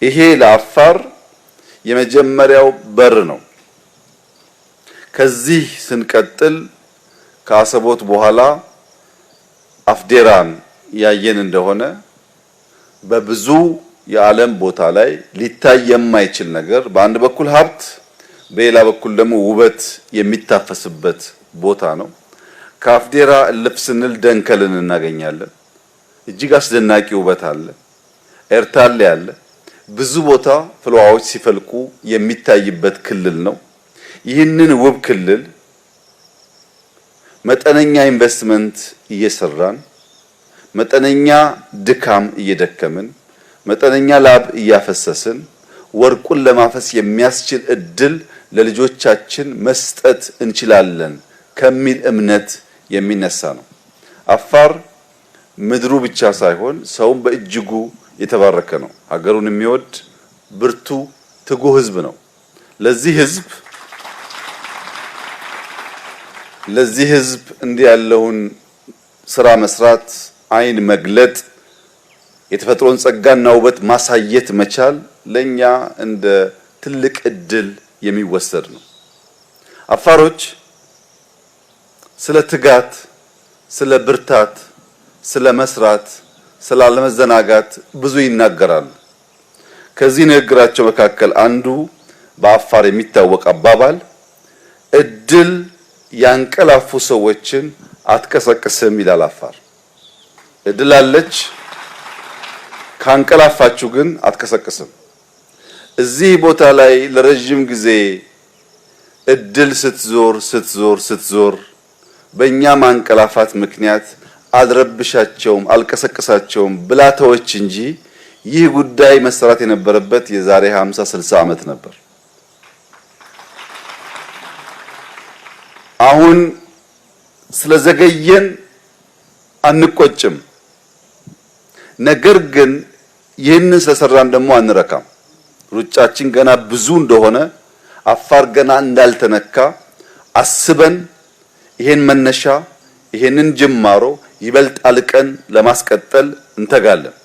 ይሄ ለአፋር የመጀመሪያው በር ነው። ከዚህ ስንቀጥል ከአሰቦት በኋላ አፍዴራን ያየን እንደሆነ በብዙ የዓለም ቦታ ላይ ሊታይ የማይችል ነገር በአንድ በኩል ሀብት፣ በሌላ በኩል ደግሞ ውበት የሚታፈስበት ቦታ ነው። ከአፍዴራ እልፍ ስንል ደንከልን እናገኛለን። እጅግ አስደናቂ ውበት አለ። ኤርታሌ አለ። ብዙ ቦታ ፍልውሃዎች ሲፈልቁ የሚታይበት ክልል ነው። ይህንን ውብ ክልል መጠነኛ ኢንቨስትመንት እየሰራን፣ መጠነኛ ድካም እየደከምን፣ መጠነኛ ላብ እያፈሰስን ወርቁን ለማፈስ የሚያስችል እድል ለልጆቻችን መስጠት እንችላለን ከሚል እምነት የሚነሳ ነው። አፋር ምድሩ ብቻ ሳይሆን ሰውም በእጅጉ የተባረከ ነው። ሀገሩን የሚወድ ብርቱ ትጉህ ህዝብ ነው። ለዚህ ህዝብ እንዲህ ያለውን ስራ መስራት፣ አይን መግለጥ፣ የተፈጥሮን ጸጋና ውበት ማሳየት መቻል ለኛ እንደ ትልቅ እድል የሚወሰድ ነው። አፋሮች ስለ ትጋት፣ ስለ ብርታት፣ ስለ መስራት፣ ስለ አለመዘናጋት ብዙ ይናገራሉ። ከዚህ ንግግራቸው መካከል አንዱ በአፋር የሚታወቅ አባባል "እድል ያንቀላፉ ሰዎችን አትቀሰቅስም" ይላል አፋር። እድል አለች፣ ካንቀላፋችሁ ግን አትቀሰቅስም። እዚህ ቦታ ላይ ለረጅም ጊዜ እድል ስትዞር ስትዞር ስትዞር በእኛ ማንቀላፋት ምክንያት አልረብሻቸውም፣ አልቀሰቅሳቸውም ብላ ተወች እንጂ ይህ ጉዳይ መሰራት የነበረበት የዛሬ 50 60 ዓመት ነበር። አሁን ስለዘገየን አንቆጭም። ነገር ግን ይህንን ስለሰራን ደግሞ አንረካም። ሩጫችን ገና ብዙ እንደሆነ፣ አፋር ገና እንዳልተነካ አስበን ይሄን መነሻ፣ ይሄንን ጅማሮ ይበልጥ አልቀን ለማስቀጠል እንተጋለን።